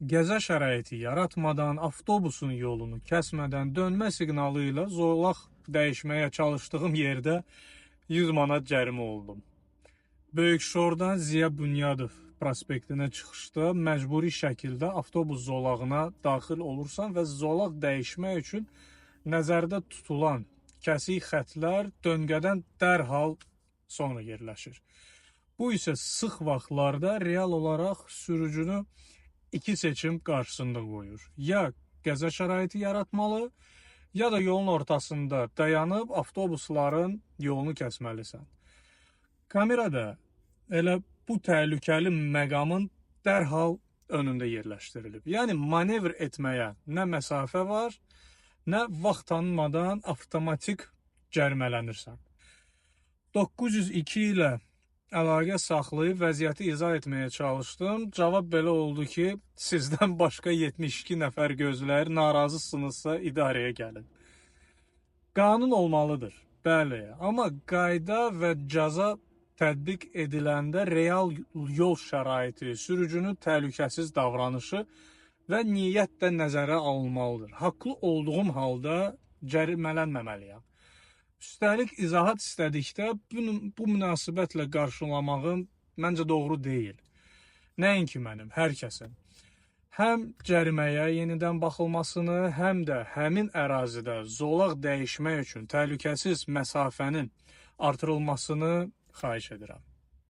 Qəza şəraiti yaratmadan, avtobusun yolunu kəsmədən dönmə siqnalı ilə zolaq dəyişməyə çalışdığım yerdə 100 manat cərimə oldum. Böyük Şordan Ziya Bünyadov prospektinə çıxışda məcburi şəkildə avtobus zolağına daxil olursan və zolaq dəyişmək üçün nəzərdə tutulan kəsik xətlər döngədən dərhal sonra yerləşir. Bu isə sıx vaxtlarda real olaraq sürücünü iki seçim qarşısında qoyur. Ya qəza şəraiti yaratmalı, ya da yolun ortasında dayanıb avtobusların yolunu kəsməlisən. Kamera da elə bu təhlükəli məqamın dərhal önündə yerləşdirilib. Yəni manevr etməyə nə məsafə var, nə vaxt tanınmadan avtomatik cərimələnirsən. 902 ilə əlaqə saxlayıb vəziyyəti izah etməyə çalışdım. Cavab belə oldu ki, sizdən başqa 72 nəfər gözləyir, narazısınızsa idarəyə gəlin. Qanun olmalıdır, bəli, amma qayda və cəza tətbiq ediləndə real yol şəraiti, sürücünün təhlükəsiz davranışı və niyyət də nəzərə alınmalıdır. Haqlı olduğum halda cərimələnməməliyəm. Üstəlik izahat istədikdə bu münasibətlə qarşılamağım məncə doğru deyil. Nəinki mənim, hər kəsin. Həm cəriməyə yenidən baxılmasını, həm də həmin ərazidə zolaq dəyişmək üçün təhlükəsiz məsafənin artırılmasını xahiş edirəm.